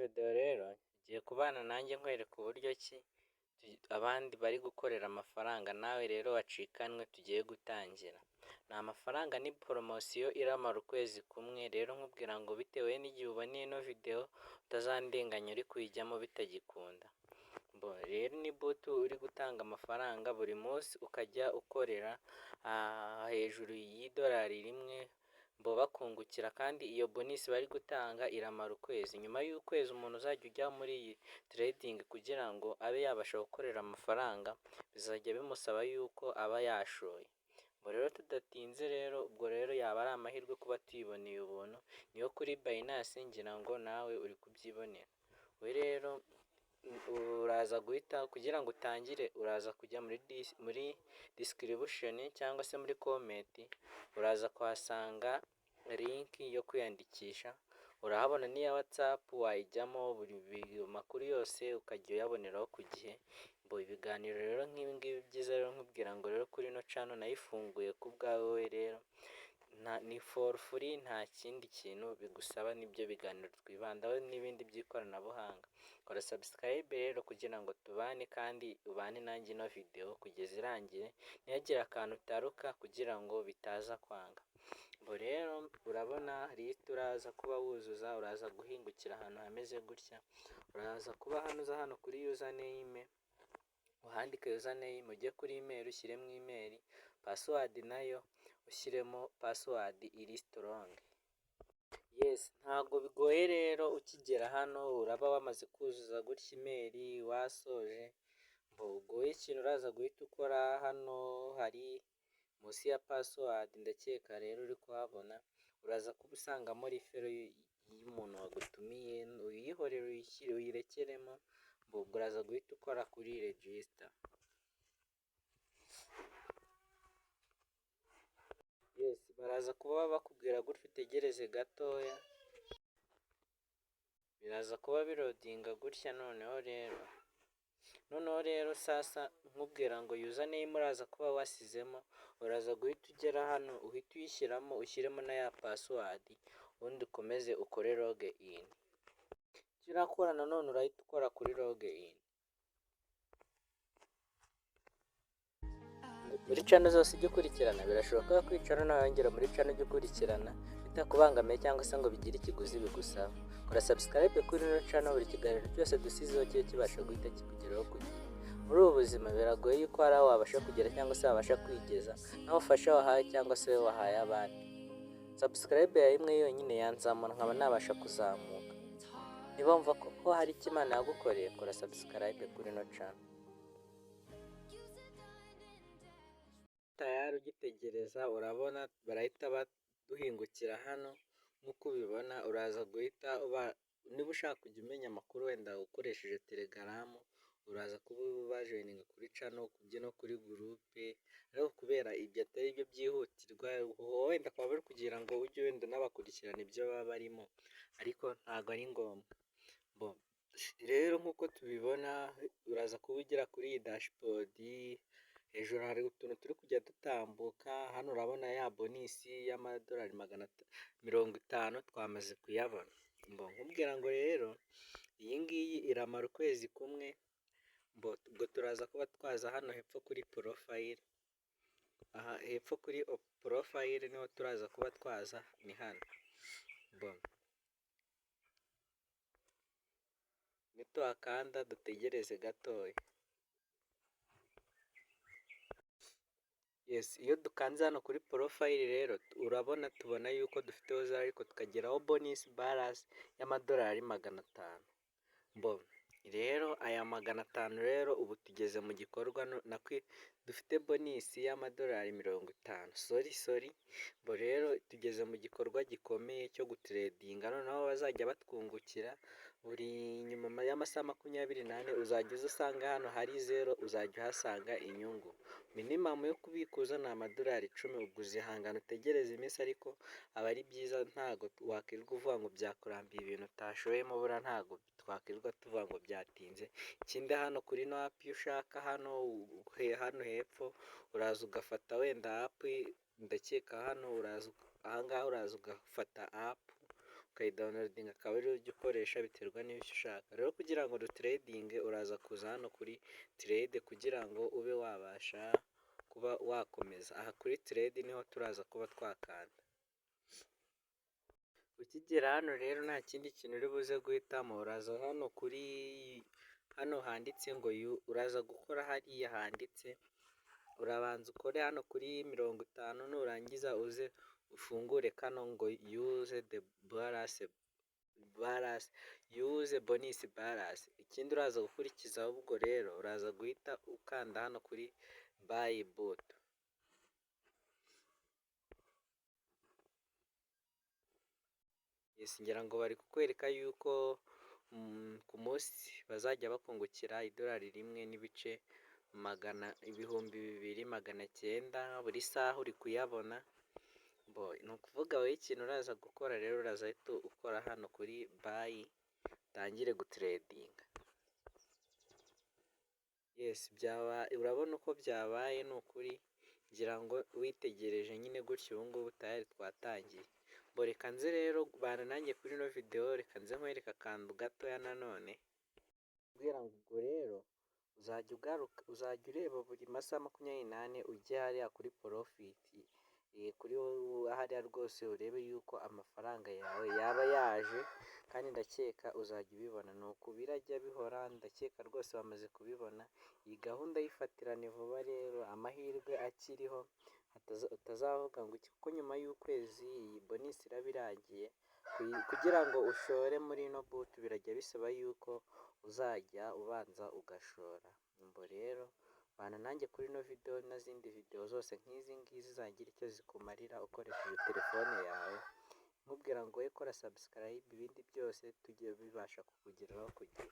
Video rero ugiye kubana nanjye nkwereka uburyo ki abandi bari gukorera amafaranga, nawe rero wacikanwe tugiye gutangira. Ni amafaranga, ni poromosiyo iramara ukwezi kumwe. Rero nkubwira ngo bitewe n'igihe uboneye ino video utazandenganya uri kuyijyamo bitagikunda. Rero ni bot uri gutanga amafaranga buri munsi, ukajya ukorera hejuru y'idolari 1 bo bakungukira, kandi iyo bonus bari gutanga iramara ukwezi. Nyuma y'ukwezi umuntu uzajya ujya muri iyi trading kugira ngo abe yabasha gukorera amafaranga, bizajya bimusaba yuko aba yashoye. Ubwo rero tudatinze rero, ubwo rero yaba ari amahirwe kuba tuyiboneye ubuntu, niyo kuri Binance, ngira ngo nawe uri kubyibonera. We rero uraza guhita, kugira ngo utangire, uraza kujya muri description cyangwa se muri comment, uraza kuhasanga link yo kwiyandikisha, urahabona n'iya WhatsApp wayijyamo, buri makuru yose ukajya uyaboneraho ku gihe. Ibiganiro rero nk'ibi ngibi byiza rero, nkubwira ngo rero kuri ino channel nayifunguye ku bwawe, rero ni for free, nta kindi kintu bigusaba, nibyo biganiro twibandaho n'ibindi by'ikoranabuhanga. Kora subscribe rero kugira ngo tubane, kandi ubane nanjye ino video kugeza irangiye, ntihagire akantu utaruka kugira ngo bitaza kwanga. Ubwo rero urabona list uraza kuba wuzuza, uraza guhingukira ahantu hameze gutya, uraza kuba hano uza hano kuri username, uhandike username, ujye kuri email ushyiremo email, password nayo ushyiremo password iri strong. Yes, ntabwo bigoye rero, ukigera hano uraba wamaze kuzuza gutya email wasoje. Ubwo ikintu uraza guhita ukora, hano hari munsi ya password, ndakeka rero uri kuhabona, uraza kuba usangamo referral y'umuntu wagutumiye, uyihorere uyirekeremo. Ubwo uraza guhita ukora kuri register. Yes, baraza kuba bakubwira gutya, utegereze gatoya, biraza kuba biloadinga gutya. Noneho rero sasa nkubwira ngo username uraza kuba wasizemo, uraza guhita ugera hano uhite uyishyiramo, ushyiremo na ya password, ubundi ukomeze ukore log in. Icyo urakora nanone, urahita ukora kuri log in. Muri channel zose ujya ukurikirana, birashoboka ko kwicara nawe wongera muri channel ujya ukurikirana bitakubangamiye cyangwa se ngo bigire ikiguzi bigusaba. Kora subscribe kuri ino channel, buri kiganiro cyose dusizeho kibe kibasha guhita kikugeraho ku gihe. Muri ubu buzima biragoye yuko hari aho wabasha kugera cyangwa se wabasha kwigeza nta bufasha wahawe cyangwa se wahaye abandi. Subscribe yawe imwe yonyine yanzamura nkaba nabasha kuzamuka. Niba wumva ko hari icyo Imana yagukoreye, kora subscribe kuri ino channel. Tayari ugitegereza, urabona barahita baduhingukira hano nk'uko ubibona, uraza guhita uba niba ushaka kujya umenya amakuru wenda ukoresheje Telegram, uraza kuba ubajoininga kuri channel, ujye no kuri group, ariko kubera ibyo atari byo byihutirwa, wenda ukaba uri kugira ngo ujye wenda unabakurikirana ibyo baba barimo, ariko ntabwo ari ngombwa. Rero nk'uko tubibona, uraza kuba ugera kuri iyi dashboard, hejuru hari utuntu turi kujya dutambuka, hano urabona ya bonus y'amadolari 50 twamaze kuyabona. Nkubwira ngo rero iyi ngiyi iramara ukwezi kumwe, ubwo turaza kuba twaza hano hepfo kuri profile, aha hepfo kuri profile niho turaza kuba twaza, ni hano. Nituhakanda dutegereze gatoya. Yes, iyo dukanze hano kuri profile rero, urabona tubona yuko dufiteho zero, ariko tukageraho bonus balance y'amadolari 500. Rero aya 500 rero ubu tugeze mu gikorwa, dufite bonus y'amadolari 50, sorry, sorry. Rero tugeze mu gikorwa gikomeye cyo gutradinga, noneho bazajya batwungukira buri nyuma y'amasaha 24, uzajya uza usanga hano hari zero, uzajya uhasanga inyungu. Minimum yo kubikuza ni amadolari 10, ubwo uzihangana utegereze iminsi, ariko aba ari byiza, ntabwo wakwirirwa uvuga ngo byakurambiye ibintu utashoyemo, buriya ntabwo twakwirirwa tuvuga ngo byatinze. Ikindi, hano kuri ino app, iyo ushaka hano hepfo uraza ugafata wenda app, ndakeka hano uraza ahangaha uraza ugafata app. Ukayidownloadinga akaba ariyo ujya ukoresha, biterwa n'icyo ushaka. Rero kugira ngo dutradinge, uraza kuza hano kuri trade kugira ngo ube wabasha kuba wakomeza. Aha kuri trade niho turaza kuba twakanda. Ukigera hano rero, nta kindi kintu uri buze guhitamo, uraza hano kuri hano handitse ngo uraza gukora hariya handitse, urabanza ukore hano kuri 50, nurangiza uze ufungure kano ngo use the balance, use bonus balance. Ikindi uraza gukurikiza ahubwo rero, uraza guhita ukanda hano kuri buy bot. Yes, ngira ngo bari kukwereka yuko ku munsi bazajya bakungukira $1 n'ibice magana 2900, buri saha uri kuyabona. Ni ukuvuga wowe ikintu uraza gukora rero, uraza ahita ukora hano kuri buy, utangire gutradinga. Yes, byaba urabona uko byabaye. Ni ukuri ngira ngo witegereje nyine gutyo, ubu ngubu tayari twatangiye. Bo reka nze rero bana nanjye kuri ino video, reka nze nkwereke akantu gatoya nanone. Kubwira ngo ubwo rero uzajya ugaruka, uzajya ureba buri masaha 24, ujye hariya kuri profit, kuri hariya rwose urebe yuko amafaranga yawe yaba yaje, kandi ndakeka uzajya ubibona. Ni uku birajya bihora, ndakeka rwose bamaze kubibona. Iyi gahunda yifatirane vuba rero, amahirwe akiriho, utazavuga ngo iki, kuko nyuma y'ukwezi iyi bonus iraba irangiye. Kugira ngo ushore muri ino bot birajya bisaba yuko uzajya ubanza ugashora. Ubwo rero bana nanjye kuri ino video n'izindi video zose nk'izi ngizi zagira icyo zikumarira ukoresheje telefone yawe, nkubwira ngo we kora subscribe, ibindi byose tujye bibasha kukugeraho ku gihe.